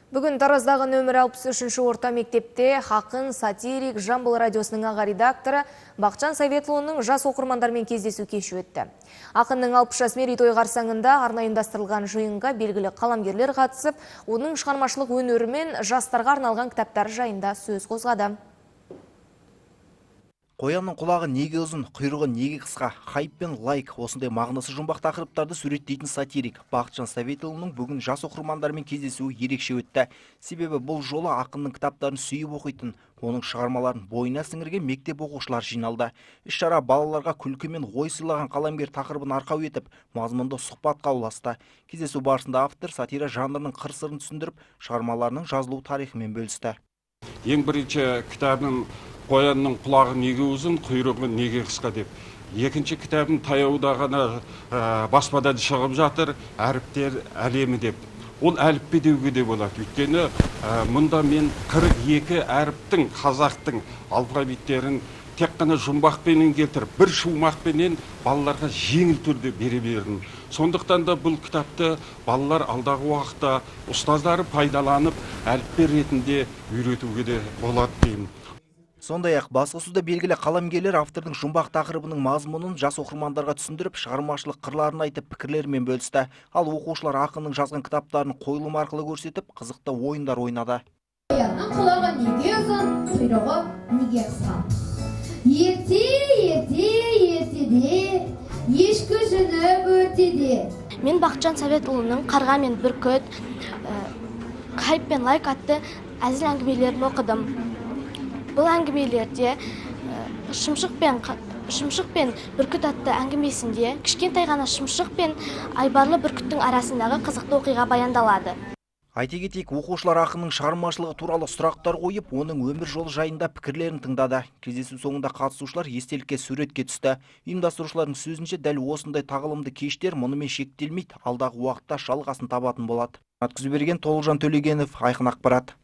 Бүгін Тараздағы нөмір 63 орта мектепте ақын, сатирик, Жамбыл радиосының аға редакторы Бақытжан Советұлының жас оқырмандармен кездесу кеші өтті. Ақынның 60 жас мерейтойы қарсаңында арнайы ұйымдастырылған жиынға белгілі қаламгерлер қатысып, оның шығармашылық өнері мен жастарға арналған кітаптары жайында сөз қозғады. Қоянның құлағы неге ұзын, құйрығы неге қысқа, хайп пен лайк — осындай мағынасы жұмбақ тақырыптарды суреттейтін сатирик Бақытжан Советұлының бүгін жас оқырмандармен кездесуі ерекше өтті. Себебі бұл жолы ақынның кітаптарын сүйіп оқитын, оның шығармаларын бойына сіңірген мектеп оқушылары жиналды. Іс-шара балаларға күлкі мен ой сыйлаған қаламгер тақырыбын арқау етіп, мазмұнды сұхбатқа ұласты. Кездесу барысында автор сатира жанрының қыр-сырын түсіндіріп, шығармаларының жазылу тарихымен бөлісті. Ең бірінші кітабым «Қоянның құлағы неге ұзын, құйрығы неге қысқа» деп. Екінші кітабым таяуда ғана баспадан шығып жатыр, «Әріптер әлемі» деп. Ол әліппе деуге де болады, өйткені мұнда мен 42 әріптің, қазақтың алфавиттерін тек қана жұмбақпенен келтіріп, бір шумақпенен балаларға жеңіл түрде бере бердім. Сондықтан да бұл кітапты балалар алдағы уақытта ұстаздары пайдаланып, әліппе ретінде үйретуге де болады деймін. Сондай-ақ басқосуда белгілі қаламгерлер автордың жұмбақ тақырыбының мазмұнын жас оқырмандарға түсіндіріп, шығармашылық қырларын айтып, пікірлерімен бөлісті. Ал оқушылар ақынның жазған кітаптарын қойылым арқылы көрсетіп, қызықты ойындар ойнады. Қоянның құлағы неге ұзын, құйрығы неге қысқа? Ерте, ерте, ертеде, ешкі жүні бөртеде. Мен Бақытжан Советұлының «Қарға мен бүркіт», «Хайп пен лайк» атты әзіл әңгімелерін оқыдым. Бұл әңгімелерде «Шымшық пен бүркіт» атты әңгімесінде кішкентай ғана шымшық пен айбарлы бүркіттің арасындағы қызықты оқиға баяндалады. Айта кетейік, оқушылар ақынның шығармашылығы туралы сұрақтар қойып, оның өмір жолы жайында пікірлерін тыңдады. Кездесу соңында қатысушылар естелікке суретке түсті. Ұйымдастырушылардың сөзінше, дәл осындай тағылымды кештер мұнымен шектелмейді, алдағы уақытта жалғасын табатын болады. Күзберген, Толжан Төлегенов, Айқын Ақпарат.